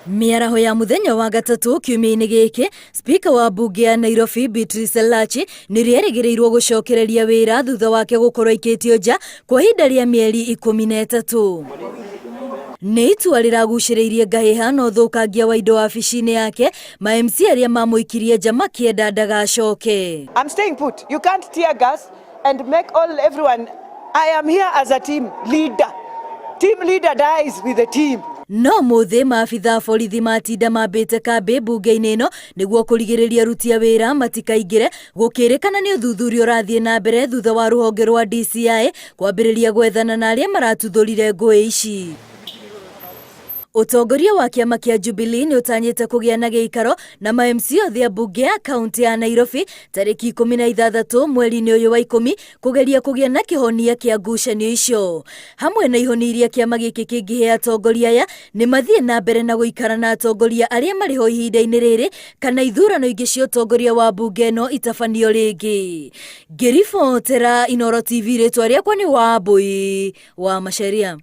Mĩaraho ya mũthenya wa gatatũ kiumia-inĩ gĩkĩ, Spika wa mbunge ya Nairobi Beatrice Elachi nĩ rĩerĩgĩrĩirwo gũcokereria wĩra thutha wake gũkorwo aikĩtio nja kwa ihinda rĩa mĩeri 13. Nĩ itua rĩragucĩrĩirie ngahĩha na ũthũkangia wa indo wabici-inĩ yake, ma MC arĩa mamũikirie nja makĩenda ndagacoke. I'm staying put. You can't tear gas and make all everyone. I am here as a team leader. Team leader dies with the team. No mũthĩ maabitha a borithi matinda mambĩte kambĩ mbunge-inĩ ĩno nĩguo kũrigĩrĩria aruti a wĩra matikaingĩre, gũkĩrĩkana nĩ ũthuthuria ũrathiĩ na mbere thutha wa rũhonge rwa DCI kwambĩrĩria gwethana na arĩa maratuthũrire ngũĩ ici. Ũtongoria wa kĩama kĩa Jubilee nĩ ũtanyĩte kũgĩa na gĩikaro na ma MC othe a mbunge ya kaunti ya Nairobi tarĩki 16 mweri-inĩ ũyũ wa 10 kũgeria kũgĩa na kĩhonia kĩa ngucanio icio. Hamwe na ihonia iria kĩama gĩkĩ kĩngĩhe atongoria aya nĩ mathiĩ na mbere na gũikara na atongoria arĩa marĩ ho ihinda-inĩ rĩrĩ kana ithurano ingĩ cia ũtongoria wa mbunge ĩno itabanio rĩngĩ. Ngĩribotera Inooro TV, rĩtwa rĩakwa nĩ Wambui wa Macharia.